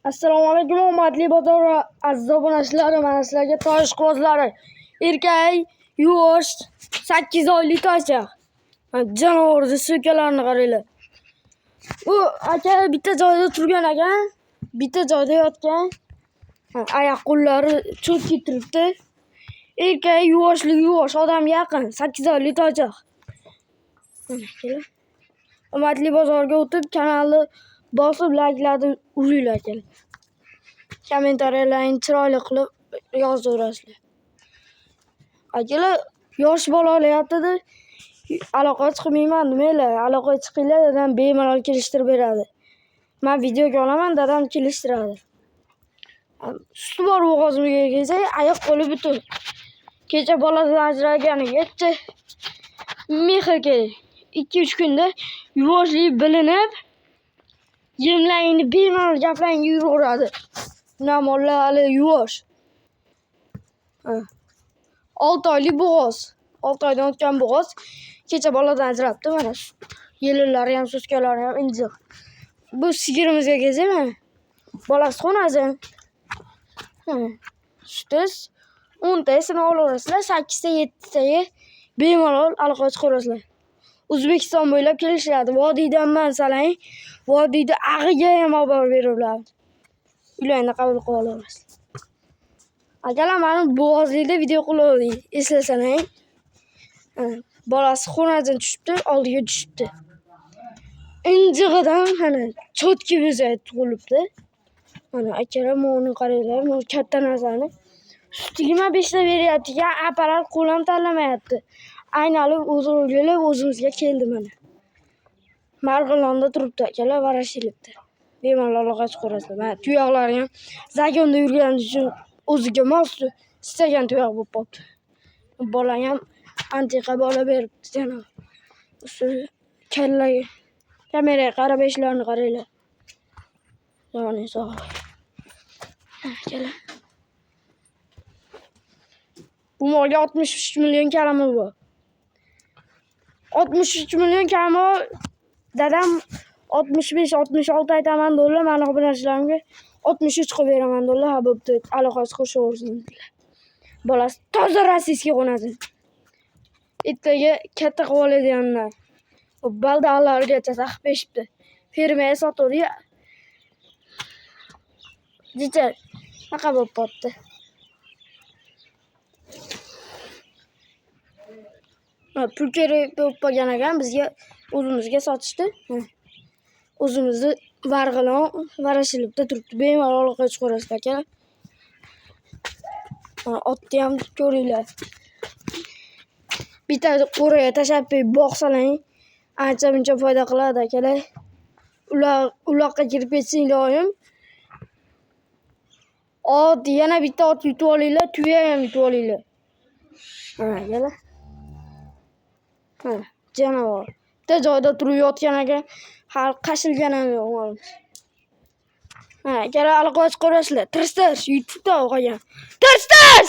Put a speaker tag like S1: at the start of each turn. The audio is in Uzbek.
S1: Assalomu alaykum, omadli bozor aziz obunachilari, mana sizlarga toy ishqibozlari. Erkak, yuvosh, 8 oylik toycha. Mana jonivorni so'kalarini qaranglar. Bu aka bitta joyda turgan ekan, bitta joyda yotgan. Oyoq qo'llari cho'kib turibdi. Erkak yuvoshligi yuvosh, odamga yaqin, 8 oylik toychoq. Mana akalar. Omadli bozorga o'tib, kanalni bosib, layklarni uringlar, akalar. Kommentariyalarni chiroyli qilib yozaverasizlar. Akalar, yosh bola olyapti-da, aloqaga chiqmayman demanglar. Aloqaga chiqinglar, dadam bemalol kelishtirib beradi. Men videoga olaman, dadam kelishtiradi. Suti bor bo'g'ozimga kelsak, oyoq qo'li butun. Kecha bolasidan ajralganiga yetti mehr kerak. 2-3 kunda yuvoshligi bilinib, yemlaringni bemalol gaplaringga yuraveradi. Bunaqa mollar hali yuvosh. 6 oylik bo'g'oz. 6 oydan o'tgan bo'g'oz. Kecha boladan ajrabdi mana. Yelinlari ham, so'skalari ham injiq. Bu sigirimizga kelsak mana. Bolasi xo'nazin. Suti 10 tasini olaverasizlar, 8 ta, 7 taga bemalol aloqaga chiqaverasizlar. O'zbekiston bo'ylab kelishadi. Vodiydanman salang, vodiyda ag'iga ham olib borib beraveradi. Uylaringda qabul qilib olaverasizlar. Akalar, mani bo'g'ozlikda video qilavering, eslasalang. Bolasi xo'nazin tushibdi, oldiga tushibdi. Injig'idan mana cho'tki bo'lsa tug'ilibdi. Mana akalar, buni qaranglar, bu katta narsani. Suti 25 ta beryapti ekan, apparat qo'l ham tanlamayapti. Aynalib o'zi o'rgilib o'zimizga keldi mana. Marg'ilonda turibdi akalar, Voroshilovda. Bemalol aloqaga chiqaverasizlar. Mana tuyoqlari ham zagonda yurgani uchun o'ziga mos istagan tuyoq bo'lib qolibdi. Bola ham antiqa bola beribdi janob. Kallaga kameraga qarab eshlarini qaranglar. Joning sog'. Akalar. Bu molga 63 million kalami bor. 63 million kalami. Dadam 65-66 aytaman dedilar, mani obunachilarimga 63 qilib beraman dedilar. Ha, bo'pti, aloqasiz qo'shaversin dedilar. Bolasi toza rossiyskiy xo'nazin. Ertaga katta qilib oladiganlar. Baldaqlarigacha saqib berishibdi. Fermaga sotuvdi. Jicha naqa bo'lib qolibdi. Pul kerak bo'lib qolgan ekan, bizga o'zimizga sotishdi. O'zimizni Varg'ilon Voroshilovda turibdi. Bemalol aloqaga chiqaverasizlar, akalar. Otni ham ko'ringlar. Bitta qo'raga tashlab qo'yib boqsalang, ancha muncha foyda qiladi, akalar. Ular uloqqa kirib ketsin iloyim. Ot, yana bitta ot yutib olinglar, tuya ham yutib olinglar. Mana akalar. Mana jonivor. Bitta joyda turib yotgan ekan, hali qashilgan ham yo'q molimiz. Mana akalar, aloqaga chiqaverasizlar. Tirs-tirs yutibdi qolgan. Tirs-tirs!